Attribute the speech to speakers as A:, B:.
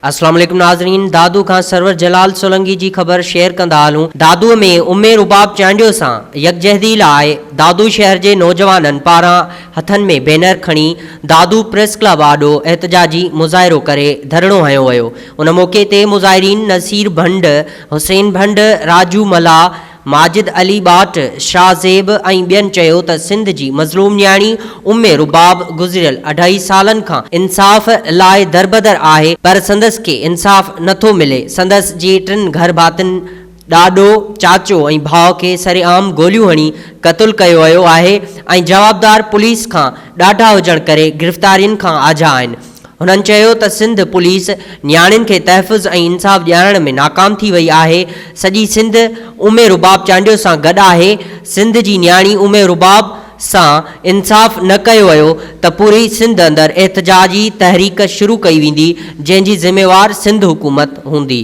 A: اسلام عليڪم ناظرين دادو کان سرور جلال سولنگي جي خبر شيئر ڪندا هلون دادو ۾ ام رباب چانڊيو سان يڪجهتي لاء دادو شهر جي نوجوانن پاران هٿن ۾ بينر کڻي دادو پريس ڪلب آڏو احتجاجي مظاهرو ڪري ڌرڻو هنيو ويو ان موقعي تي مظاهرين نصير ڀنڊ، حسين ڀنڊ، راجو ملاح، ماجد علي ٻاٽ، شاهه زيب ۽ ٻين چيو ته سنڌ جي مظلوم نياڻي ام رباب گذريل اڍائي سالن کان انصاف لاء دربدر آهي پر سندس کي انصاف نٿو ملي، سندس جي ٽن گهر ڀاتين ڏاڏو، چاچو ۽ ڀاء کي سرعام گوليون هڻي قتل ڪيو ويو آهي ۽ جوابدار پوليس کان ڏاڍا هجڻ ڪري گرفتارين کان آجا آهن. هنن چيو ته سنڌ پوليس نياڻين کي تحفظ ۽ انصاف ڏيارڻ ۾ ناڪام ٿي وئي آهي، سڄي سنڌ ام رباب چانڊيو سان گڏ آهي، سنڌ جي نياڻي ام رباب سان انصاف نه ڪيو ويو ته پوري سنڌ اندر احتجاجي تحريڪ شروع ڪئي ويندي، جنهن جي ذميوار سنڌ حڪومت هوندي.